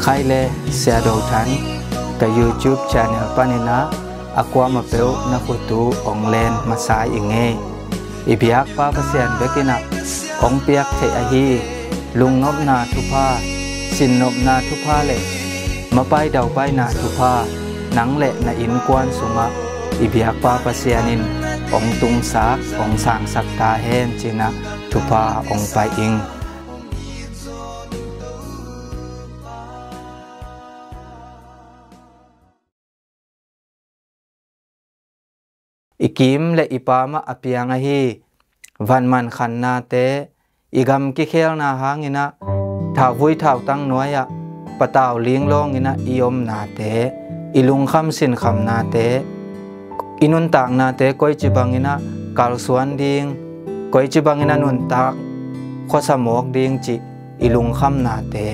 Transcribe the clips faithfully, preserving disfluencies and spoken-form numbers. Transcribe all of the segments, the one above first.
Ai le Sia Do Than, ka YouTube channel panin ah a kuamah peuh na khut uh hong len masa ing ei. I biakpa Pasian bek in ah hong piak theih ahi lungnopna thupha, sinnopna thupha le mapai daupaina thupha nang le na innkuan sungah i biakpa Pasian in hong tungsak, hong sangsak ta hen ci-in ah thupha hong pai ing. I kim le i pam ah a piang ahi vanman khannate, i gam kikhelna hangin ah thauvui thautang nuai-ah patau linglawng in ah i omnate, i lungkham sinkhamnate, i nuntaknate koici bangin ah kalsuan ding, koici bangin ah nuntak khuasa mawk ding cih i lungkhamnate,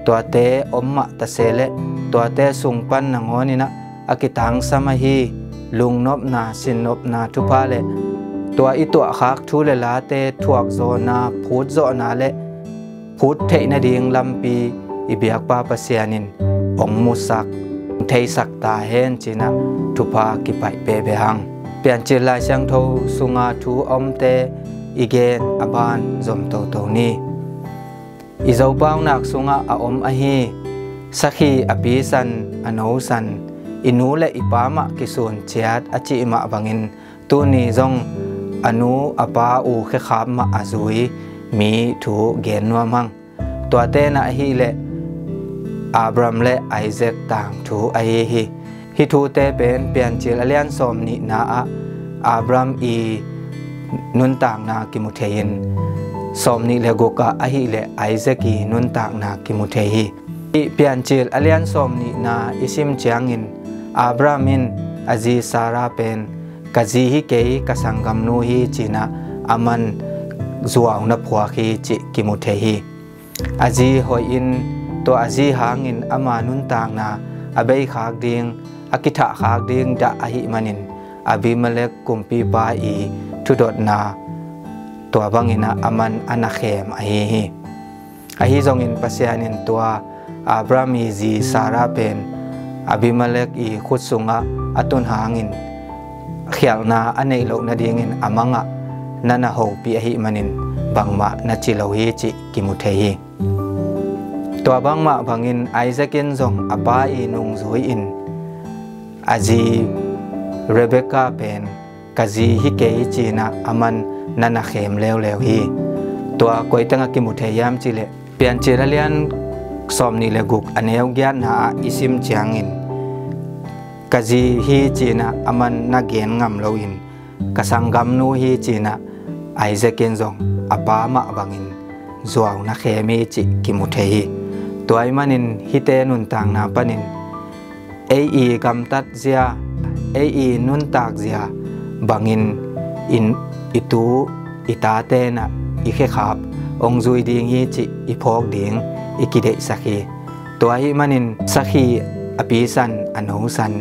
tuate om mah ta se leh tuate sung pan nangawn in ah a kitangsam ahi lungnopna, sinnopna thupha le tua i tuahkhak thu le late thuakzawhna, phutzawhna le phut theih nading lampi i biakpa Pasian in hong musak, theisak ta hen ci-in ah thupha kipaih pehpeh hang. Piancil Lai Siangtho sunga thu a omte i gen a ban zom toto ni. I Zopaunak sungah a om ahi sakhi a pi san, a no san, i nu le i pam ah kisun ciat a cih mah bangin tuni zong a nu a pa uh khekhap mah a zui mi thu gen nuam hang. Tuate in ah ahih leh Abraham le Isaac tangthu ahi hi. Hih thute pen Piancil a lian sawmnihna ah Abraham i nuntakna kimu thei in, sawmnih le guk ah ahih leh Isaac i nuntakna kimu thei hi. Hih Piancil a lian sawmnihna i sim ciangin Abraham in a zi Sarah pen ka zi hi kei, ka sanggamnu hi ci-in ah aman zuau na phuak hi cih kimu thei hi. A zi hoih in, tua a zi hangin ama nuntakna a bei khak ding, a kithah khak ding dah ahih manin Abimelek kumpipa i thudotna tua bangin ah aman a na khem ahi hi. Ahi zongin Pasian in tua Abraham i zi Sarah pen Abimelek i khut sungah a tun hangin khialhna a neih loh nadingin a mangah na na hopih ahih manin bangmah na ci lo hi cih kimu thei hi. Tua bangmah bangin Isaac in zong a pa i nungzui in a zi Rebekah pen ka zi hi kei ci-in ah aman na na khem leuleu hi. Tua koi tengah kimu thei hiam cih leh Piancil a lian sawmnih le guk a neu giatna ah i sim ciangin ka zi hi ci-in ah aman na gen ngam loin ka sanggamnu hi ci-in ah Isaac in zong a pa mah bangin zuau na khem hi cih kimu thei hi. Tua ahih manin hihte nuntakna panin ei i gamtat zia, ei i nuntak zia bangin in i tu i tate in ah i khekhap hong zui ding hi cih i phawk ding i kideihsak hi. Tua ahih manin sakhi a pi san, a no san,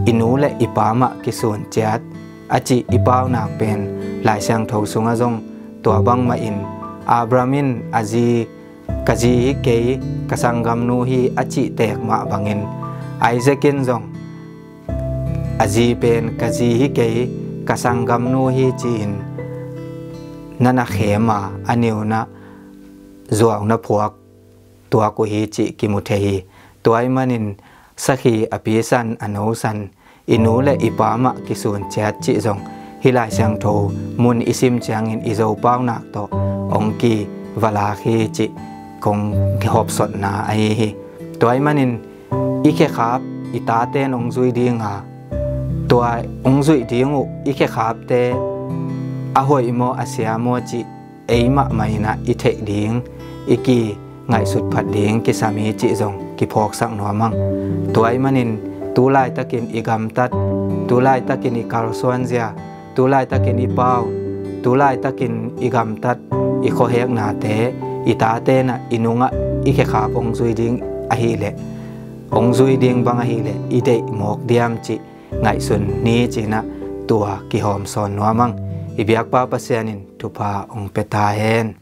i nu le i pam ah kisun ciat a cih i paunak pen Lai Siangtho sungah zong tua bangmah in Abraham in a zi ka zi hi kei, ka sanggamnu hi a cih tek mah bangin Isaac in zong a zi pen ka zi hi kei, ka sanggamnu hi ci-in na na khem a, a niunah zuau na phuak tuak uh hi cih kimu thei hi. Tua ahih manin sakhi a pi san, a no san, i nu le i pam ah kisun ciat cih zong hih Lai Siangtho mun i sim ciangin i Zopaunak tawh hong kivalak hi cih kong hopsotna ahi hi. Tua ahih manin i khekhap i tate in hong zui ding a, tua hong zuih ding uh i khekhapte a hoih maw, a sia maw cih ei mahmah in ah i theih ding, i kingaihsut phat ding kisam hi cih zong kiphawksak nuam hang. Tua ahih manin tu laitakin i gamtat, tu laitakin i kalsuan zia, tu laitakin i pau, tu laitakin i gamtat i khuaheknate i tate in ah i nungah i khekhap hong zui ding ahih leh, hong zui ding bang ahih leh i deih mawk diam cih ngaihsun ni ci-in ah tua kihawmsawn nuam hang. I biakpa Pasian in thupha hong pia ta hen.